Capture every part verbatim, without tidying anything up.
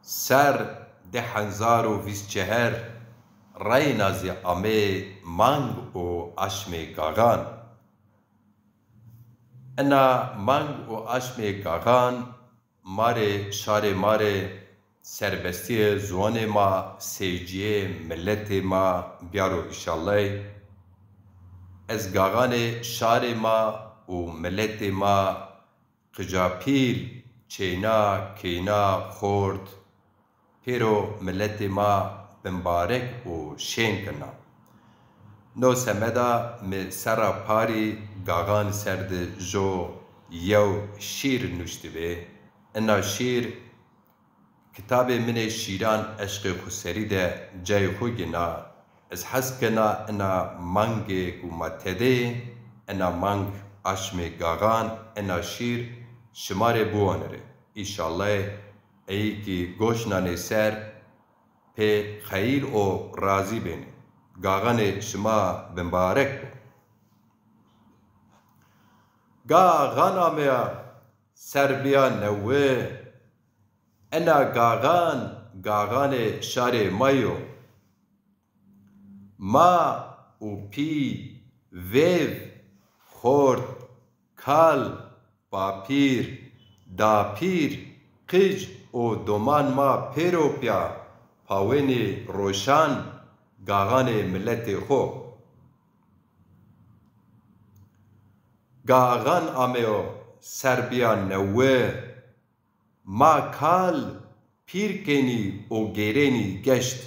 Ser di hezar û vîst çehar reyna zî amê mang û aşmê gaxan. Ena mang û aşmê gaxan ma rê, şarê ma rê serbestîyê ziwanê ma, sêcîyê miletê ma bîyaro înşallay. Ez gaxanê şarê ma û miletê ma, qicapîl, çêna, kêna, xort, pêro miletê ma bimbarek û şên kena. No semeda mi serra parî gaxan ser de jo yew şîr nuştibê. Ina şîr kitabê min ê şîran Eşqê Xuserî de cayê xo gina. Ez hes kena ina mangê ku ma tede yê, ina mang aşmê gaxan, ina şîr şima rê biwanirê. Înşallah ey kî goş nanê ser pê xeyîr û razî benê. Gaxanê şima bimbarek bo. Gaxan ameya, ser bîya newe. Ena gaxan, gaxanê şarê ma yo. Ma û pî, vêv, xort, kal, bapîr, dapîr, qic û doman ma pêro pîya pawenî roşan gaxanê miletê xo. Gaxan ameyo, ser bîya newe. Ma kal pîr kenî û gêrenî geşt.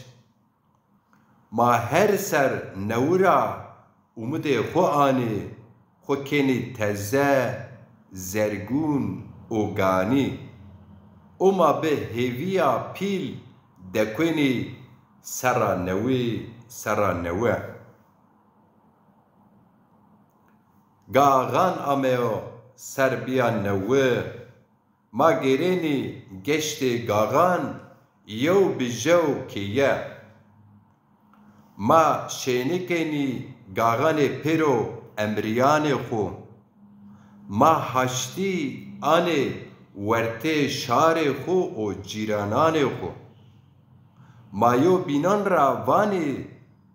Ma her ser newi ra umidê xwu anî, xwu kenî teze, zergûn û ganî. Û ma bi hêvîya pîl dekwenî serra newî, serra newe. Gaxan ameyo, ser bîya newi. Ma gêrenî geştê gaxan yew bi jew keye. Ma şêni kenî gaxanê pêro emrîyanê xwu. Ma haştî anê wertê şarê xwu û cîrananê xwu. Ma yew bînan ra vanî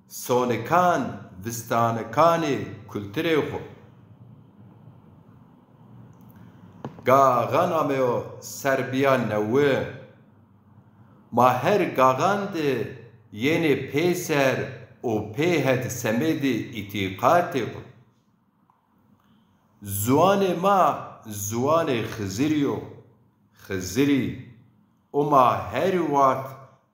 sonikan, vistanikanê kulturê xwu. Gaxan ameyo, ser bîya newi. Ma her gaxan de yenê pêser û pêhet semedê îtîqatê xwu. Ziwanê ma ziwanê Xizirî yo, Xizirî. Û ma her wext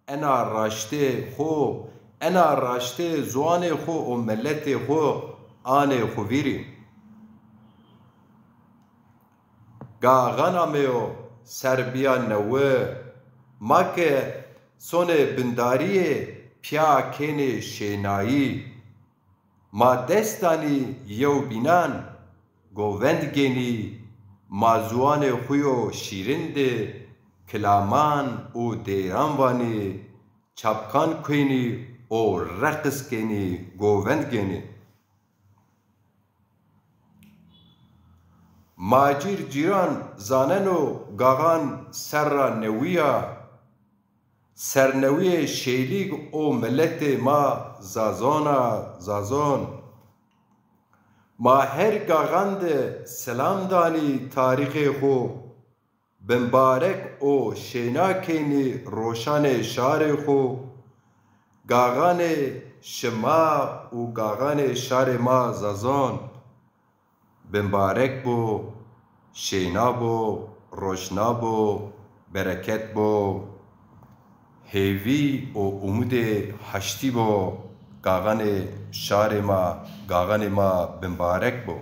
ena raştê xwu, ena raştê ziwanê xwu û miletê xwu anê xwu vîrî. Gaxan ameyo, ser bîya newi. Ma ke sonê bindarîyê pîya kenê şênayî. Ma dest danî yew bînan, govend genî, ma ziwanê xwu yo şîrin de kilaman û deyran vanî, çapkan kuenî û reqis kenî, govend genî. Ma cîr cîran zaneno gaxan serra newî ya. Sernewîyê Şêlîg û miletê ma Zazon a, Zazon. Ma her gaxan de selam danî tarîxê xwu, bimbarek û şêna kenî roşanê şarê xwu, gaxanê şima û gaxanê şarê ma Zazon. Bimbarek bo, şêna bo, roşna bo, bereket bo. Hêvî û umudê haştî bo, gaxanê şarê ma, gaxanê ma bimbarek bo.